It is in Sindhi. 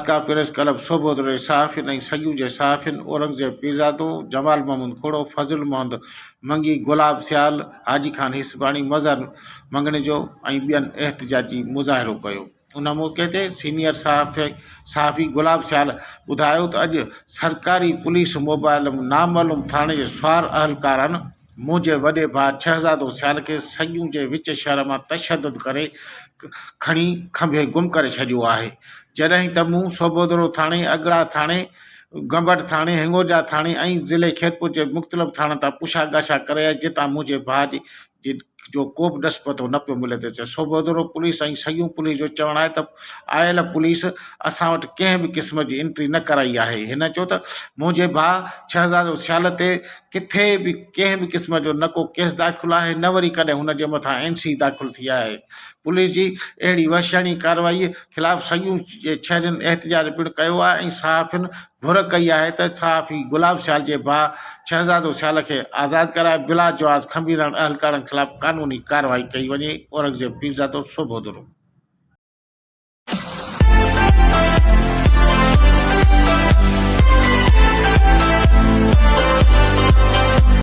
آزاد پريس ڪلب سوڀودڙي جي صحافين ۽ سڳيون جي صحافين اورنگزيب پيرزادو، جمال محمد کوڙو، فضل محمد منگي، گلاب سيال، حاجي خان هيسباڻي، مظهر مڱڻيجو ۽ ٻين احتجاجي مظاهرو ڪيو. ان موقعي تي سينيئر صحافي گلاب سيال ٻڌايو ته اڄ سرڪاري پوليس موبائل نامعلوم ٿاڻي جي سوار اهلڪارن منهنجي وڏي ڀاء شهزادو سيال کي سڳيون جي وچ شهر مان تشدد ڪري کڻي کنڀي گم ڪري ڇڏيو آهي جڏهن ته مون سوڀودڙو ٿاڻي، اڳڙا ٿاڻي، گمبٽ ٿاڻي، هنڱورجا ٿاڻي ۽ ضلعي خيرپور جي مختلف ٿاڻن تان پڇا ڳاڇا ڪري آهي جتان منهنجي ڀاء جي جو ڪو به ڏس پتو نه پيو ملي ته سوڀودڙو پوليس ۽ سڳيون پوليس جو چوڻ آهي ته آيل پوليس اسان وٽ ڪنهن به قسم جي انٽري نه ڪرائي آهي هن چيو ته منهنجي ڀاء شهزادو سيال تي ڪٿي به ڪنهن به قسم جو نه ڪو ڪيس داخل آهي نه وري ڪڏهن هن جي مٿان اين سي داخل ٿي آهي. پوليس جي اهڙي وحشياڻي ڪارروائي خلاف سڳيون جي شهرين احتجاج پڻ ڪيو آهي ۽ صحافين گهر ڪئي آهي ته صحافي گلاب سيال جي ڀاء شهزادو سيال کي آزاد ڪرائي بلا جواز کنڀيندڙ اهلڪارن خلاف قانوني ڪارروائي ڪئي وڃي، اورنگزيب پيرزادو، سوڀودرو.